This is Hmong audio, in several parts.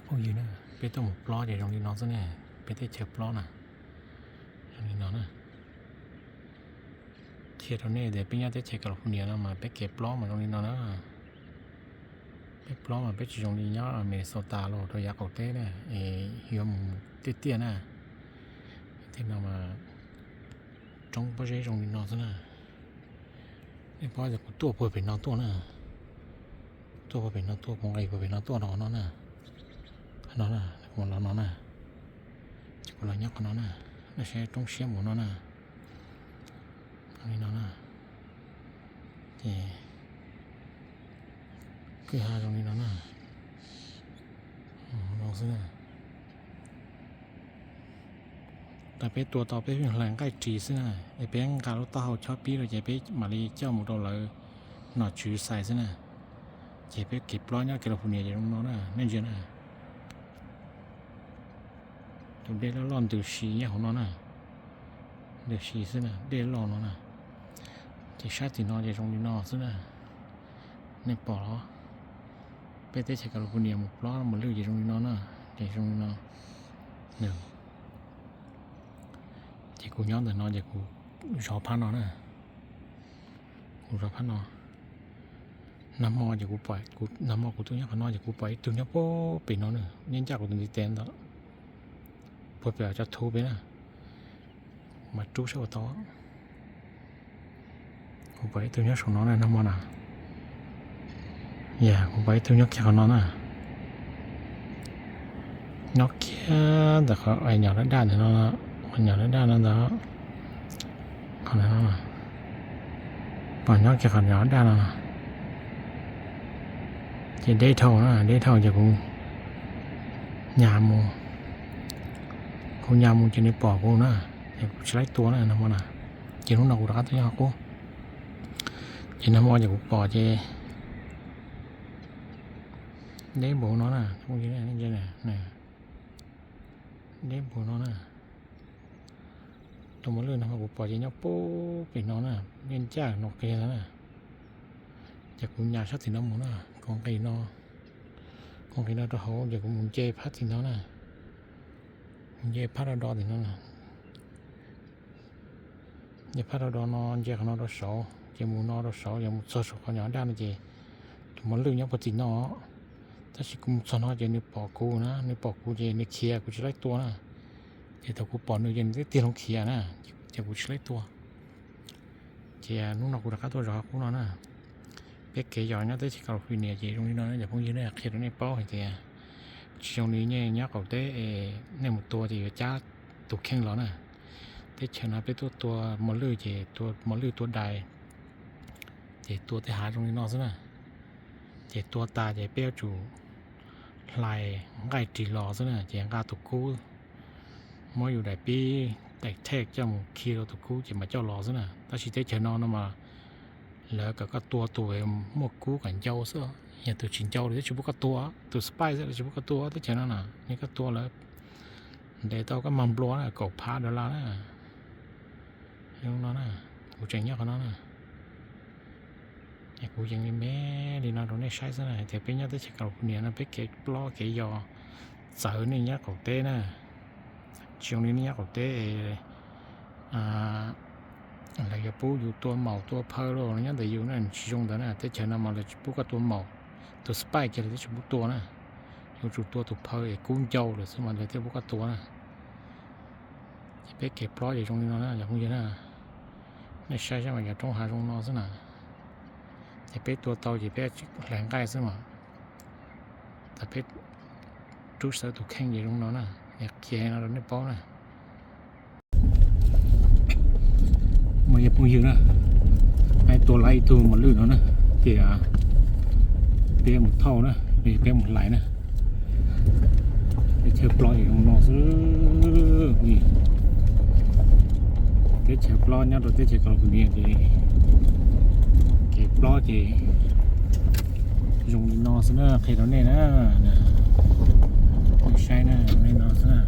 Phooj ywg na, peb tuaj mus plob ces zoo li no xwb ne, peb teb chaws plob na, zoo li no na. Qhia rau nej tias peb nyob teb chaws California no mas peb kev plob mas zoo li no na. Peb plob mas peb tsis zoo li nyob Minnesota los rau yav qaum teb na, es yuav mus tiaj tiaj na. Tej no mas roob pob zeb zoo li no xwb na. Nej paub tias kuv tuaj puag pem no tuaj na, tuaj puag pem no tuaj, kuv nqis puag pem no tuaj rau qhov no na. Qhov no na, kuv los no na, ces kuv los nyob qhov no na, nej saib roob siab mus no na. Li no na, ces kwj ha zoo li no na, no xwb na. Thaum peb tua tau peb hlais nqaij ris xwb na, es peb nqa lub taub hau chob pib rau ces peb mam li coj mus rau lawv nom tswv xais xwb na. Ces peb kev plob nyob California ces zoo no na, nej ntsia na. Tus dej loj loj ntws si nyob hauv no na, ntws si xwb na, dej loj no na. Ces sab tim no ces zoo li no xwb na, nej pom los? Peb teb chaws California mus plob mos lwj ces zoo li no na, ces zoo li no. Ces kuv nyob ntawm no ces kuv zov phab no na, kuv zov phab no. Nag hmo ces kuv pom, nag hmo kuv tuaj nyob qhov no ces kuv pom ib tug nyob puag pem no na, nyob ncaj kuv tus ntiv tes ntawd, puag pem cov thuv pem na, mas rub saib puas tau. Kuv pom ib tug nyob saum no na, nag hmo na. Yog kuv pom ib tug nyob kiag qhov no na, nyob kiag ntawm qhov nyom daj daj ntawm no, qhov nyom daj daj no ntawd, qhov no, pom nyob kiag qhov nyom daj daj no. Ces deb dhau na, deb dhau ces kuv nyas mus, kuv nyas mus ces nws pom kuv na, ces kuv tsis laib tua na nag hmo na. Ces hnub no kuv rov qab tuaj nyob qhov qub, ces nag hmo ces kuv pom ces deb npaum no na, deb npaum no na. Tus mos lwj nag hmo kuv pom ces nyob puag pem no na, nyob ncaj no kiag ntawd na. Ces kuv nyas sab tim no mus na, kuv nqis no, kuv nqis no rau hauv ces kuv mus nce phab tim no na, mus nce phab do do tim no na. Nce phab do do no, nce qhov no rau saud ces mus no rau saud, yog mus txog saum qhov nyom daj no ces tus mos lwj nyob puag tim no. Tab sis kuv mus txog no ces nws pom kuv na, nws pom kuv ces nws khiav, kuv tsis laib tua na. Ces thaum kuv pom nws ces nws twb tig loo khiav na, ces kuv tsis laib tua. Ces hnub no kuv rov qab tuaj zov qub no na. Peb kev yos nyob teb chaws California ces zoo li no na cov phooj ywg, qhia rau nej paub hais tias tsis zoo li nyob qaum teb es nej mus tua ces yuav cab tus kheej los na. Teb chaws no peb tuaj tua mos lwj ces tua mos lwj tua dais, ces tua tej hav zoo li no xwb na. Ces tua tas ces peb yuav tsum hlais nqaij ris los xwb na, ces nqa tus kub, muab yus daim pib, daim tag coj mus khi rau tus kub ces mam coj los xwb na. Tab sis teb chaws no no mas lawv kom koj tua tus muaj kub kom ncau xwb, yog tus tsis ncau lawv twb tsis pub koj tua, tus spy xwb lawv tsis pub koj tua teb chaws no na. Yog koj tua lawv ntes tau koj mag nplua na, kaum phav dollar na. Zoo no na, kuv tseem nyob qhov no na. Kuv yees me me li no rau nej saib xwb na, hais tias peb nyob teb chaws California no peb kev plob kev yos txawv nej nyob qaum teb na. Tsis zoo li nej nyob qaum teb es lawv yuav pub yus tua maum tua phaw los nyob ntawm yus na, tsis zoo ntawd na. Teb chaws no mas lawv tsis pub koj tua maum, tus spy kiag lawv twb tsis pub tua na. Yuav tsum tua tus phaw es kub ncau lawm xwb mas lawv thiaj pub koj tua na. Ces peb kev plob ces zoo li no na cov phooj ywg na. Nej saib saib mas cov roob hav zoo no xwb na. Ces peb tua tau ces peb hlais nqaij xwb mas. Thaum peb rub sawv tus kheej ces zoo no na, es qhia no rau nej paub na. Mas yog phooj ywg na, tua lawm ib tug mos lwj no na, ces peb mus thauj na, peb mus hlais na. Teb chaws plob ces zoo no xwb. Teb chaws plob nyob rau teb chaws California ces kev plob ces zoo li no xwb na, qhia rau nej na. Nej saib na, zoo li no xwb na.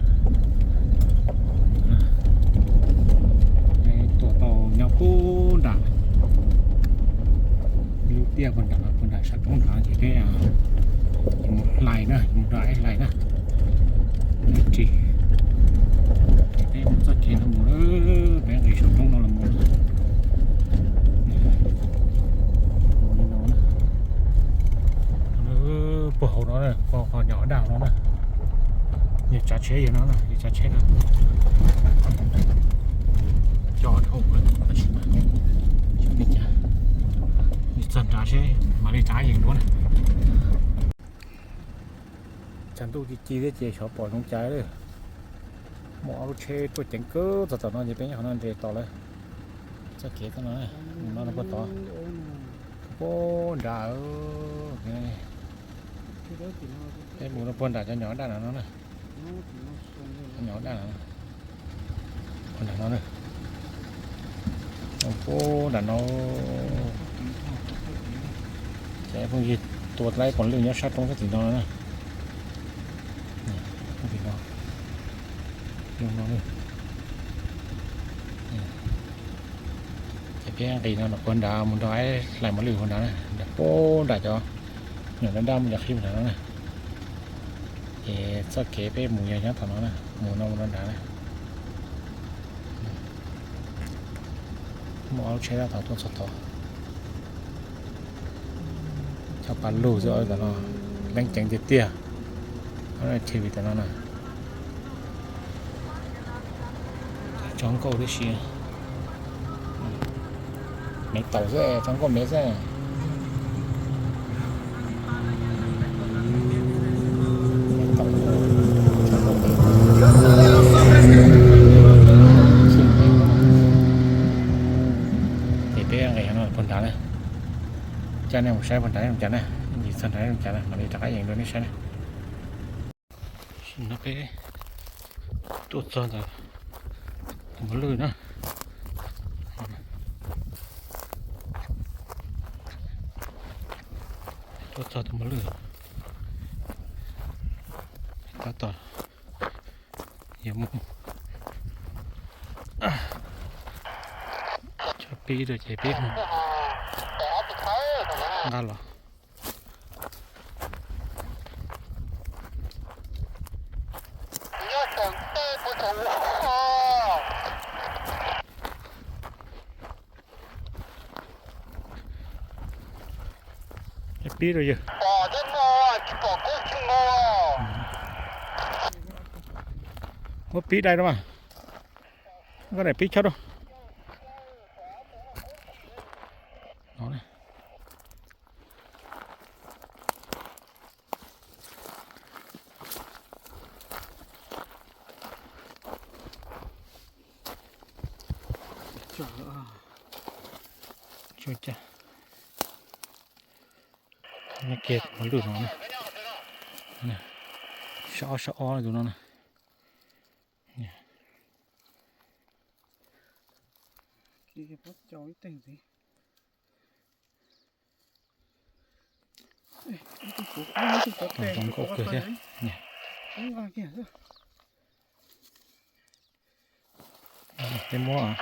Tua tau nyob puag nram lub tiaj puag nram, puag nram sab roob nrad ces peb mus Lais na, mus rau Aib Lais na. Ris, peb mus txoj kev no mus lawm, peb nqis saum roob no los mus. Puag hauv no, puag qhov nyom daj no na. Yog tsav tsheb yog no na, yog tsav tsheb no. Cov dhau tab sis mas xyov li cas, txog nrad seb mam li rov qab yees dua na. Tshav ntuj ci ci thiab ces xyov pom zoo cas li. Muaj ob lub tsheb tuaj ceev kawg txog tom no ces peb nyob qhov no nres tos lawm. Txoj kev txoj no, no rau puag tod, puag nrad. Peb mus rau puag nram cov nyom daj no na. Cov nyom daj no, puag nram no na. Puag nram no. Ces phooj ywg tua laib pom lwj nyob sab roob sab tim no na. Tim no. Ces peb nqis no puag nrad mus nrog Aib Lais mos lwj puag nrad na, nram puag nram cov nyom daj daj mus cov qhib puag nrad no na. Ces txoj kev peb mus yog nyob tom no na, mus no mus rau nrad na. Muaj ob lub tsheb tab tom tuaj txog tod. Cov pas lug xwb tom no, leej ceev tiag tiag. Ob lub tsheb vim tom no na. Tsob nkauj tib si. Me taum xwb, tsob nkauj me xwb. Ces peb nqis no puag nrad na. Coj nej mus saib puag nrad zoo cas na, ntsis txog nrad zoo cas na mam li rov qab yees rau nej saib na. Tam sim no peb tuaj txog ntawm tus mos lwj na. Tuaj txog tus mos lwj, tab tom yuav mus coj pib rau ces pib nqa los. Pib rau yawg. Muab pib dai rau mas. Koj daim pib chob rau. Nyob kiag tus mos lwj no na. Sab ob sab ob tus no na. Zoo nkauj kawg thiab. Peb muab,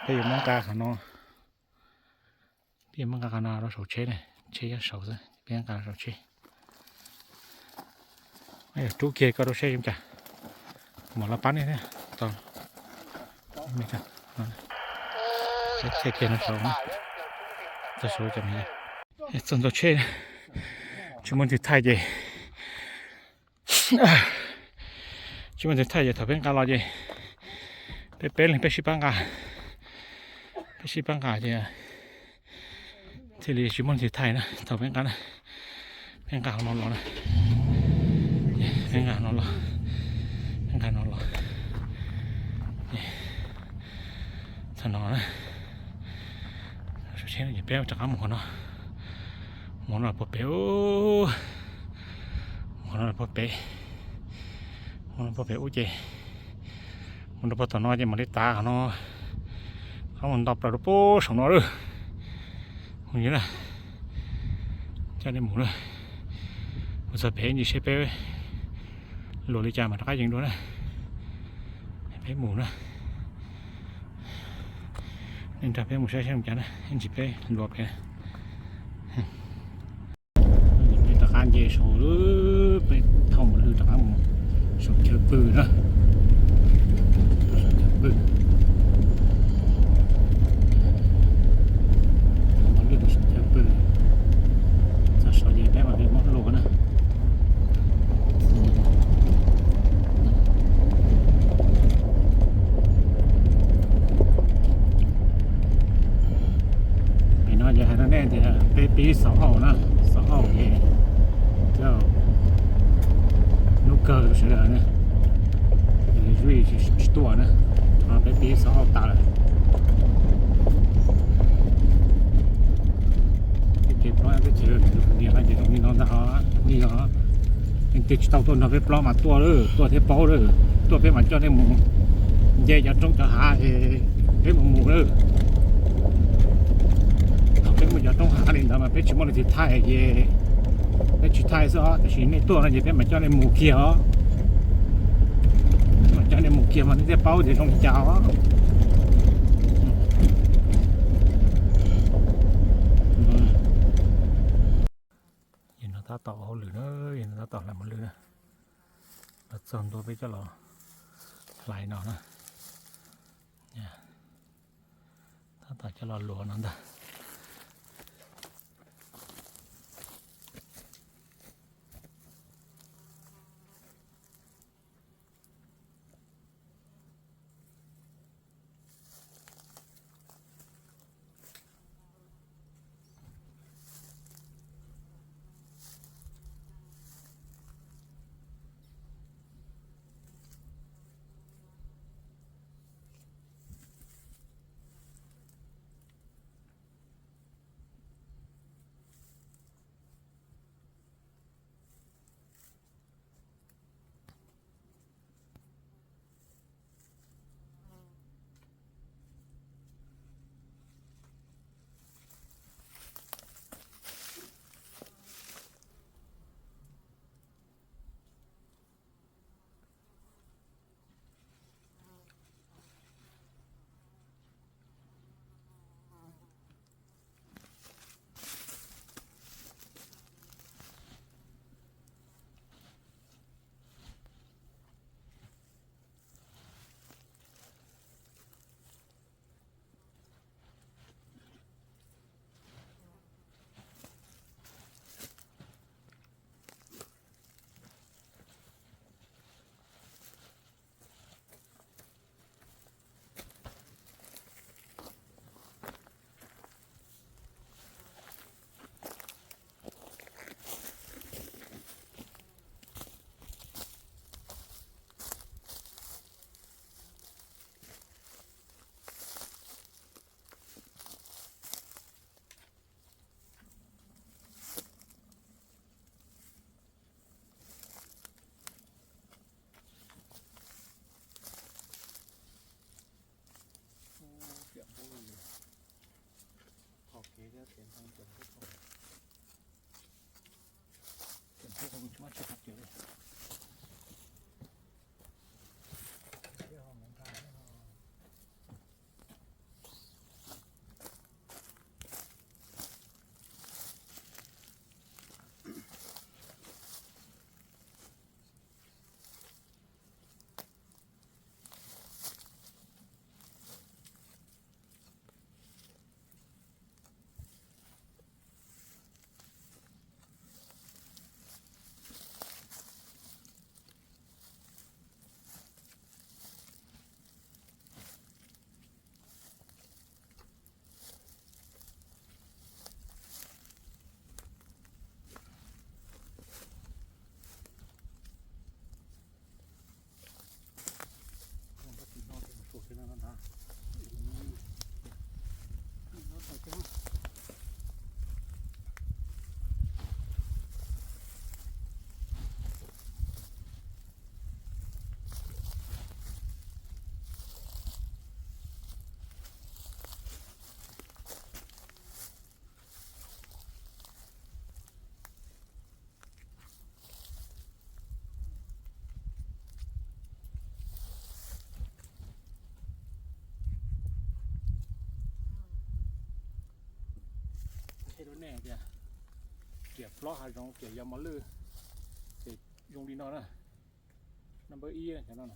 peb yuav muab nqa qhov no, peb yuav muab nqa qhov no rau saum tsheb ne, tsheb nyob saud xwb, peb nqa rau saum tsheb. Rub kiag koj rau seb zoo cas. Mam los pab nej thiab. Txog kiag no saud, txog saud cas me, txog ntawm tsheb, tsis muaj leej twg thaij ces, tsis muaj leej twg thaij ces thaum peb nqa los ces peb peb leeg peb sib pab nqa, peb sib pab nqa ces thiaj li tsis muaj leej twg thaij na thaum peb nqa na. Peb nqa hauv no los na, peb nqa no los, peb nqa no los. Thaum no na, peb rov qab mus qhov no, mus no puag pem, mus no puag pem, mus no puag pem ub ces mus rau puag tom no ces mam li tav qhov no, qhov mus nto plaws rau puag saum no lawm. Mus na, coj nej mus na, mus txog pem ntsis seb peb luag li cas mas rov qab yees dua na. Peb mus na, nej nrog peb mus saib seb zoo cas na, ib ntsis peb luag pem. Peb rov qab Ces saum peb thauj mos lwj rov qab mus saum chaw pw na. Saum chaw pw. Thauj mos lwj mus saum chaw pw. Txog saud ces peb mam li muab luas na. Pem no ces hais rau nej tias peb pib xov auj na, xov auj ces coj hnub kawg rau sawv daws na, zuj tsis tuaj na, peb pib xov auj tas lawm. Teb chaws plob teb chaws niam no ces zoo li no ntag, zoo li no. Leej twg tsis tau tuaj nrog peb plob mas tuaj lawm, tuaj thiaj paub lawm, tuaj peb mam coj nej mus nce cov roob cov hav es peb mus mus lawm. Thaum peb muaj cov roob hav li ntawd mas peb tsis muaj leej twg thaij ces peb tsis thaij xwb os, tiam sis nej tuaj no ces peb mam coj nej mus kiag os. Peb mam coj nej mus kiag mas nej thiaj paub tias zoo li cas os. Yog no tab tom hauj lwm na, yog no tab tom hlais mos lwj na. Los txog ntua peb coj los hlais no na. Tab tom coj los luas no ntag. Qhia rau nej tias Riam plob hav zoov riam yos mos lwj ces zoo li no na. Number ib cov no.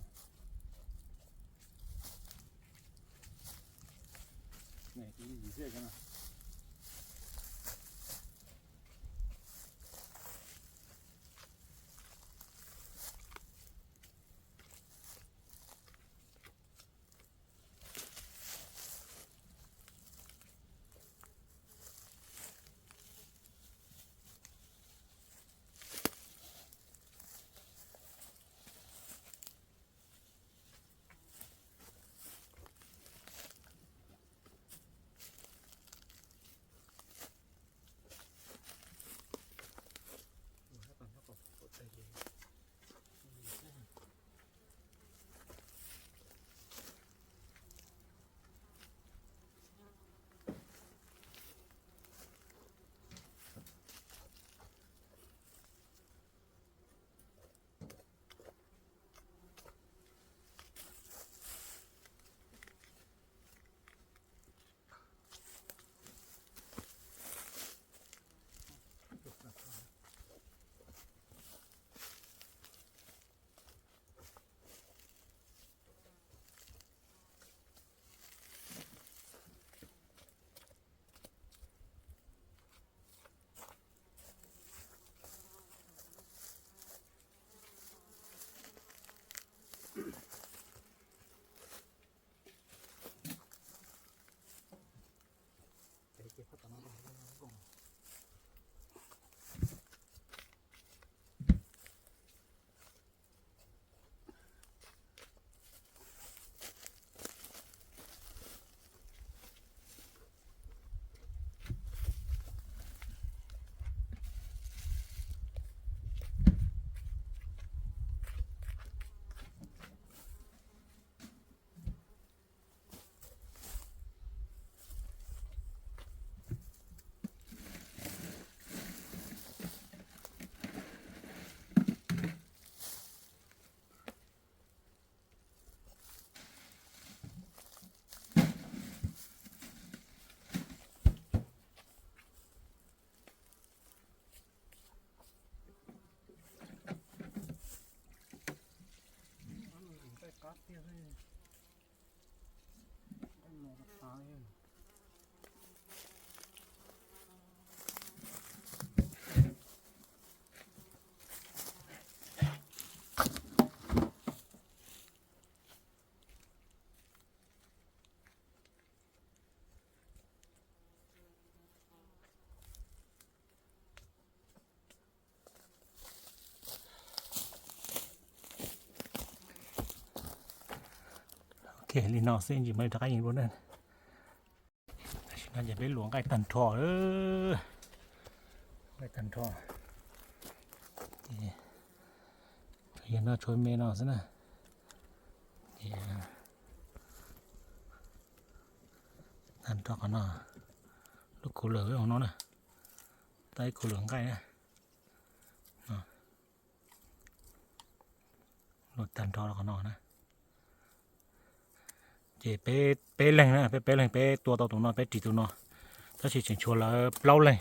Ok, li no xwb, tsis muaj li rov qab yees dua na. Tam sim no ces peb luam nqaij tag nrho, nqaij tag nrho. Yog no tshuav me no xwb na. Tag nrho qhov no, lub kuv lawm hauv no na, tau ib kuv lawm nqaij na. Luam tag nrho qhov no na. Ces peb, peb leeg na, peb peb leeg peb tua tau tus no, peb ris tus no, tab sis tseem tshuav lawv plaub leeg.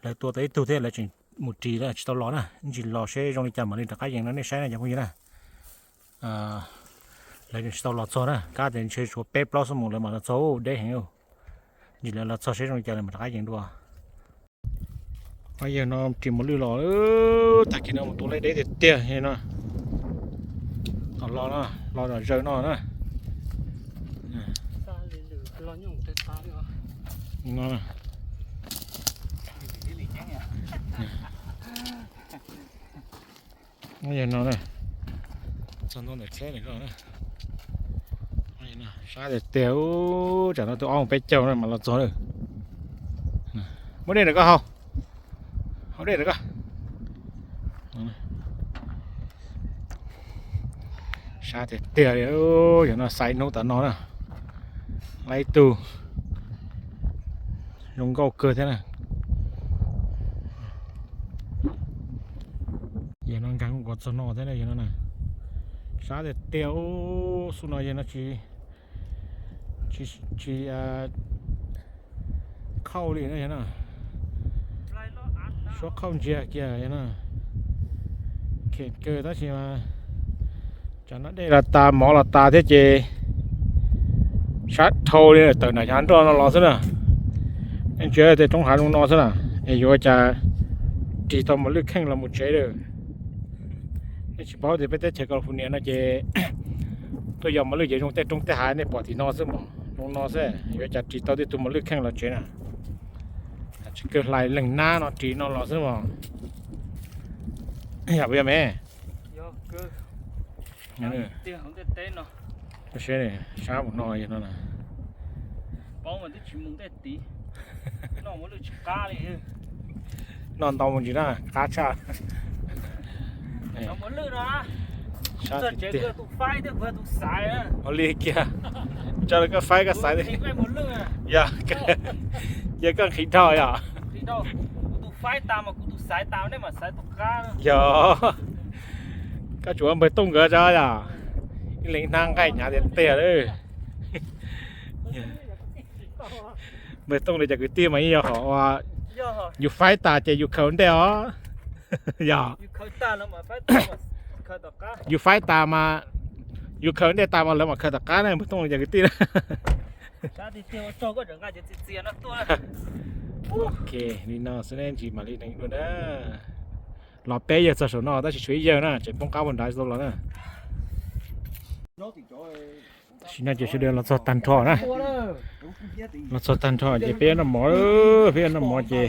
Lawv tua tau ib tug thiab lawv tseem mus ris lawm tsis tau los na, ntsis los seb zoo li cas mam li rov qab yees rau nej saib na cov phooj ywg na. Lawv tseem tsis tau los txog na, kab tias ntshe tshuav peb plaub xuab moos lawv mam los txog, deb heev. Ntsis lawv los txog seb zoo li cas lawv mam rov qab yees dua. Yawg no ris mos lwj los, tag kis no mus tua laij deb tiag tiag no. Los no, los zom zaws no na. No, yawg no na, txog ntua ntawm tsheb lawm na. Sab tiag tiag, tsam no tus ob mus peb caug na mas los txog lawm. Muab dej ntawm koj haus, haus dej ntawm koj. Sab tiag tiag li, yog no xaiv hnub tas no na, laib tug zoo nkauj kawg thiab na. Yog no nkag kuj kov txog no thiab na, yog no na. Sab tiag tiag, xub no yog no tsis, tsis khauj li no yog no. Suab qhauj ntsiag kiag no. Khem kawg tab sis mas tsam no dej los tas mov los tas thiab ces sab dhau li tawm nram hav nroj no los xwb na. Nej ntsia tej roob hav zoo no xwb na, es yuav ua cas ris tau mos lwj kheej los mus tsev lawm. Nej tsis paub tias peb teb chaws California no ces tuaj yos mos lwj ces zoo tej roob tej hav nej pom tim no xwb mog, zoo no xwb yuav cas ris tau tej tug mos lwj kheej los tsev na. Tsis kawg hlais leeg nab no ris no los xwb mog. Yog puas yog me? Sab mus no no. Noj ntau mus ntsis na, qab tshaj. Ua li kiag, tso rau koj faib koj xaiv. Yog, cia koj nqhis dhau yom. Yog, koj tsuas npawg Tooj nkawd tso yom. Ib leeg hnab nqaij hnyav tiag tiag lawm. Npawg Tooj li cov kwv tij mas yeej yog hom uas yus faib tas ces yus khaws ua ntej os. Yog, yus faib tas mas, yus khaws ua ntej tas mas lawv mam khaws tom qab na, npawg Tooj li cov kwv tij na. Ok, li no xwb ne, ntsis mam li nees dua na. Los peb yawg txog saum no tab sis tshuav ib yawg na, tseem poob qab puag nrad tsis tau los na. Tam sim no ces sawv daws los txog tag nrho na. Los txog tag nrho ces peb yuav noj mov, peb yuav noj mov ces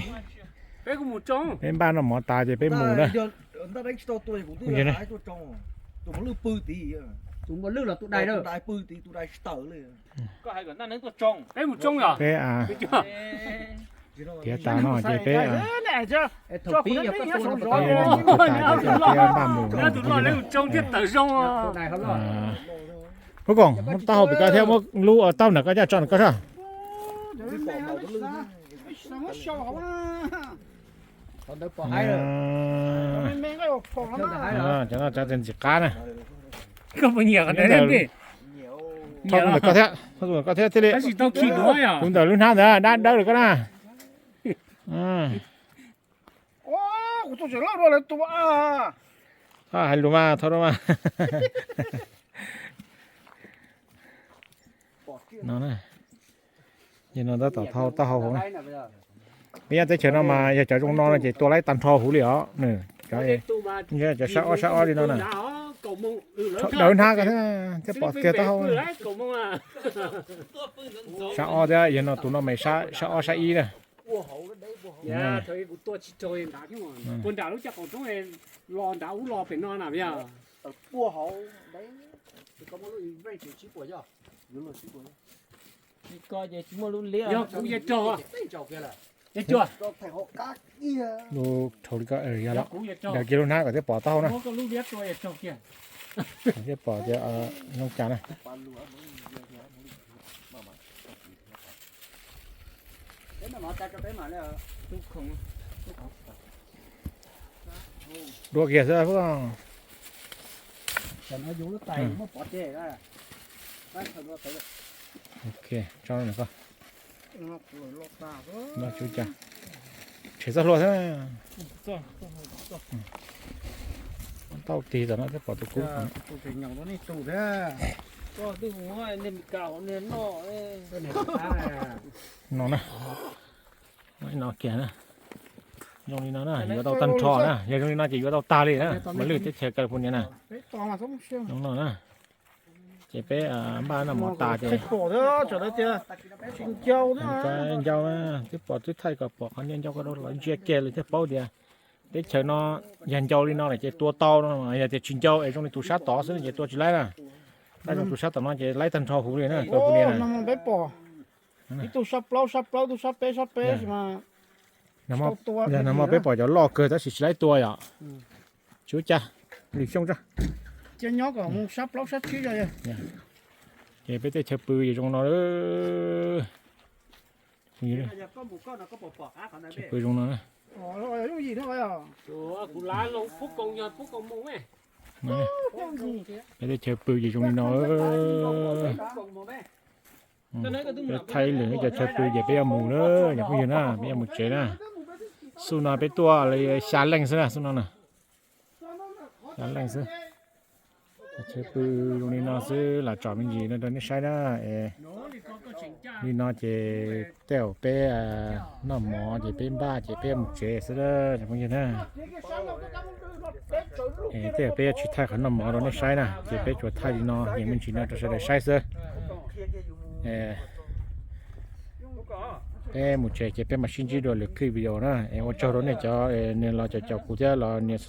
peb npaj noj mov tas ces peb mus na. Peb tiav tas no ces peb npaj mus. Huab Koom, muab taub hau pem koj thiab muab lub taub ntawm koj coj tso ntawm koj sab. Cov no tsav ntxim qab na. Koj puas nyiam qhov ntawd? Thauj tus ntawm koj thiab, thauj tus ntawm koj thiab thiaj li. Tus ntawm lub hnab ntawd dab dawb rau koj na. Hais lus mas thauj rau mas. No, no tab tom thauj taub hau hauv na. Peb nyob teb chaws no mas yog cov zoo no no ces tua laib tag nrho huv li os. Cov sab ob sab ob li no na. Thauj dawb hnab ko thiab pom kiag taub hau. Sab ob thiab, yog no tus no mas sab ob sab ib na. Lub dhau li ko, yog los daws kiag lub hnab kom thiaj pom taub hau na. Thiaj pom tias zoo cas na. Dua kiag xwb. Ok, tso no koj. Tshem txoj hlua xwb. Tau tig tam no thiaj pom tus kub. No na. No kiag na. Zoo li no na, yuav tau tag nrho na, yog zoo li no ces yuav tau tag li na, mos lwj teb chaws California na. Zoo no na. Ces peb npaj noj mov tas ces ncau, twb pom twb thaij kom pom qhov ncau ncau ko rau lawv ntsia kiag lawv thiaj paub tias teb chaws no yog ncau li no lawm ces tua tau no, yog tias tsis ncau es zoo li tus sab tod xwb ces tua tsis laib na. Tab zoo tus sab tom no ces laib tag nrho huv li na, California na. Ib tug sab plaub sab plaub, ib tug sab peb sab peb. Yog no mas peb pom cov loj kawg tab sis tsis laib tua yom. Tsis ua cas, lwm xyoo tso. Ces peb tej chaw pw ces zoo no. Chaw pw zoo no. Peb tej chaw pw ces zoo li no. Peb thaij lwm cov chaw pw ces peb yuav mus na, cov phooj ywg na, peb yuav mus tsev na. Xub no peb tuaj li xya leej xwb na, xub no na. Xya leej xwb. Chaw pw zoo li no xwb, lam tsom me ntsis no rau nej saib na. Li no ces tej zaum peb noj mov ces peb npaj ces peb mus tsev xwb cov phooj ywg na. Tej zaum peb yuav tsis thaij qhov noj mov rau nej saib na, ces peb tsuas thaij li no yeej me ntsis no rau sawv daws saib xwb. Peb mus tsev ces peb mam sib ntsib dua lwm clip video na. Es ua tsaug rau nej cov nias los caum caum kuv thiab los nias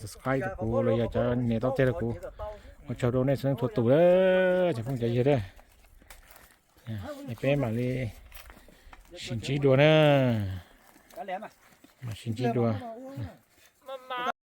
subscribe rau kuv los yog cov nias tau tej rau kuv. Ua tsaug rau nej txhua leej txhua tus, cov phooj cov ywg. Es peb mam li sib ntsib dua na. Mam sib ntsib dua.